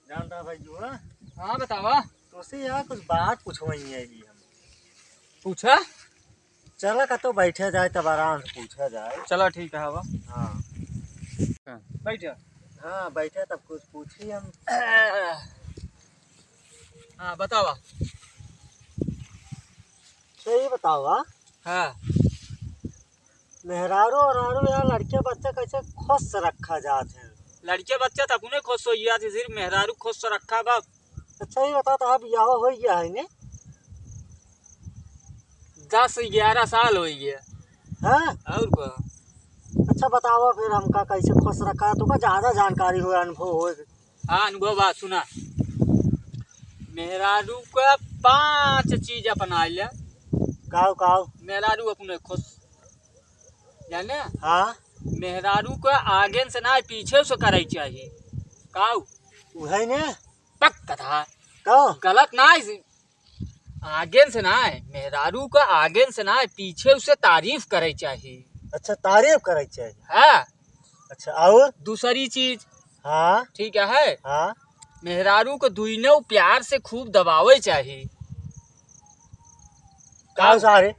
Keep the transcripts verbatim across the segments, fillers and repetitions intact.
जानता भाई जो है। हाँ, बतावा। तोसे यार कुछ बात पूछवाई है ही हम। पूछा। चला का तो बैठा जाए, तब आराम से पूछा जाए। चला, ठीक है, हवा। हाँ। बैठा। हाँ, बैठा, तब कुछ पूछी हम। हाँ, बतावा। सही बतावा। हाँ। मेहरारू और आरू यार, लड़के बच्चा कैसे खुश रखा जात है? लड़के बच्चा तो अपने खुश हो जात है, सिर्फ मेहरारू खुश रखा बा। अच्छा, ये बता, तो अब बियाह हो गया है ने? दस ग्यारह साल हो गया। हाँ? और का? अच्छा, बतावा फिर, हमका कैसे खुश रखा है? तुमका ज्यादा जानकारी हो, अनुभव हो। हाँ, अनुभव बा, सुना। मेहरारू का पांच चीज अपनाइला। काउ, काउ? मेहरारू अपने खुश, जाने? हाँ। मेहरारू का आगे से ना, पीछे से करे चाहिए। काउ? उहे ने? पक्का था। काउ? गलत ना है। आगे से ना है, मेहरारू का आगे से ना है, पीछे से तारीफ करे चाहिए। अच्छा, तारीफ करे चाहिए। हाँ। अच्छा, और? दूसरी चीज। हाँ। ठीक है। हाँ। मेहरारू को दुइनो प्यार से खूब दबावे चाहिए। काउ सारे?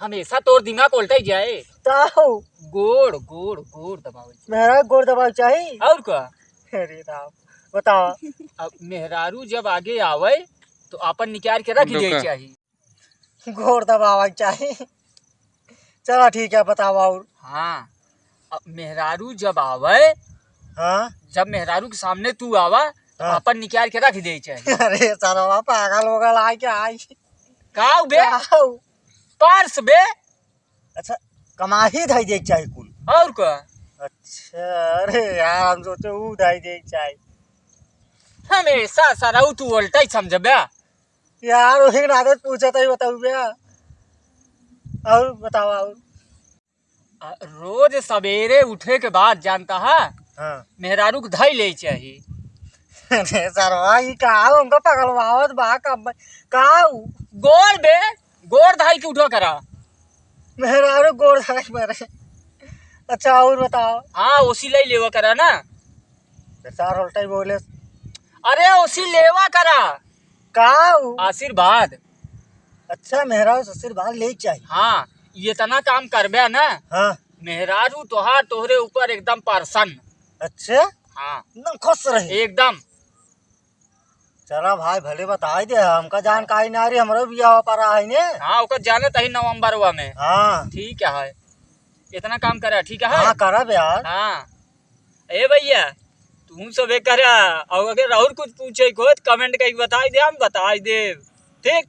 हमेशा तोर दिमाग उल्टा ही जाए। काउ? गोड़, गोड़, गोड़ दबावे चाहिए। मेहरारू गोड़ दबावे चाहिए? और का? अरे राम, बतावा। अब मेहरारू जब आगे आवे, तो अपन निकाल के रख दे चाहिए। गोड़ दबावे चाहिए। चला ठीक है, बतावा और। हाँ, अब मेहरारू जब आवे, हाँ। जब मेहरारू के सामने तू आवा, तो हाँ। अपन निकाल के रख दे चाहिए। अरे सरवा, पागल होगल आए क्या आई? काउ बे? काउ? पर्स बे? अच्छा, कमाही धई दे चाहिए कुल। और का? अच्छा, अरे यार, हम सोचे ऊ धई दे चाहिए। हमेशा सरऊ तू उल्टा ही समझबे। यार, वही नादत पूछा था, ही बताऊ बे। और बतावा, और? आ, रोज सवेरे उठे के बाद, जानता है, हाँ। मेहरारू के धई ले चाहिए। अरे सरवा, ई का हमका पगलवावत बा, का, का उ? गोड़ बे, गोड़ धाई के उठा करा। मेहरारू गोड़ धाई मारे। अच्छा, और बताओ। हाँ, ओसी ले लेवा करा ना। सार उल्टा ही बोले। अरे, ओसी लेवा करा। का उ? आशीर्वाद। अच्छा, मेहरारू से आशीर्वाद ले चाहिए। हाँ, ये इतना काम करबे ना। हाँ। मेहरारू तोहार तोहरे ऊपर एकदम प्रसन्न। अच्छा? हाँ। एकदम खुश रहे। एकदम। चला भाई, भले बताई दे, हमका जानकारी ना रही, हमरो बियाह पर आहे ने। हाँ, ओकर जाने तही नवंबरवा में। हाँ। ठीक है, इतना काम करा, ठीक है? हाँ, करब यार। हाँ। ए भैया, तू सबे करा, और अगर और कुछ पूछे को, तो comment करके बताई दे, हम बताई देब। ठीक?